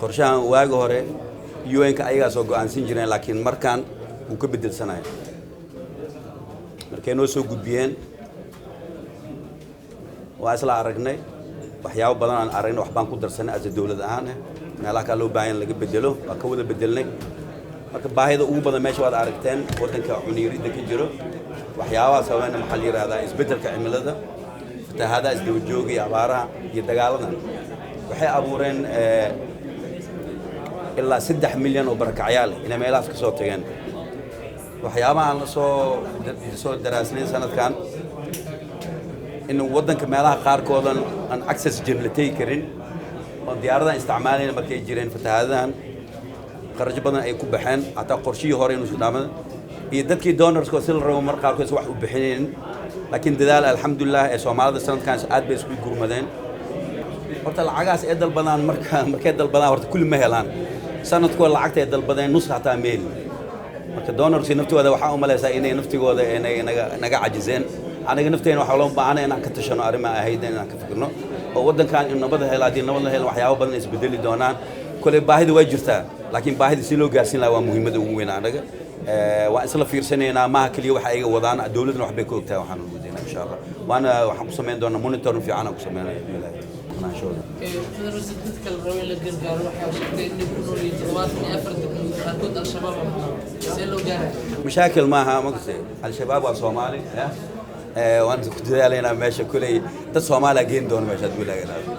Qorshahan waagi hore UN-ka ayagaa soo go'aansan jireen, laakiin markaan wuu ka bedelsanaya. Markay noo soo gudbiyeen, waa isla aragnay. Waxyaabo badan aan aragnay, waxbaan ku darsanay asa dowlad ahaan. Meelaha kaa loo baahan laga bedelo, waa ka wada bedelnay. Marka baahida ugu badan meesha waad aragteen, waddanka cuniyarida ka jiro, waxyaabaha sababeyna maxaa la yidhahdaa, isbeddelka cimilada, fatahaadaha isdaba jooga iyo abaaraha iyo dagaaladan waxay abuureen ilaa 3 milyan oo barakacyaal inay meelahaas ka soo tageen. Waxyaabaha aan la soo daraasnay sanadkan in waddanka meelaha qaarkoodan aan access jirin, la tegi karin oo diyaaradahan isticmaalayn markay jireen fatahaadahan, kharash badan ay ku baxeen, hataa qorshihii hore inuu dhaamada iyo dadkii donorska si la rabo mar qaarkood wax u bixinaynin. Laakiin dadaal, alxamdulilah, ee Soomaalida sanadkan aad bay isku gurmadeen. Horta lacagahaas ay dalbadaan, markay dalbadaan, horta kulli ma helaan. Sanadkoo lacagta ay dalbadeen nus hataa ma helin. Marka donorski naftooda waxaa u malaysaa inay naftigooda inay naga cajiseen. Aniga nafteena waxaa loo baahanay inaan ka tashano arrimaha ahayd, inaan ka fikirno oo waddankan in nabad helo. Haddii nabad la helo, waxyaabo badan isbedeli doonaan. Kole baahida waa jirtaa, laakiin baahida si loo gaarsiin lahaa waa muhiimadda ugu weyn. Anaga waan isla fiirsanaynaa, maaha keliya waxa ayaga wadaan, dowladna waxbay ka ogtahay. Waxaan ujeednaa insha Allah waana waxaan ku samayn doonaa monitoring fiican aan ku sameynaya maqnaanshooda. Dadka la rabo in la gargaaro, waxaa sheegtay inay ku nool yihiin 74 degmo, qaarkood Al-Shabaab ah. See loo gaaraya? Mashaakil maaha, makase Al-Shabaab waa Soomaali ya. Waan ku dadaalaynaa meesha kuley dad Soomaaliya geen doona meesha hadduu Ilaahay ilaaliyo.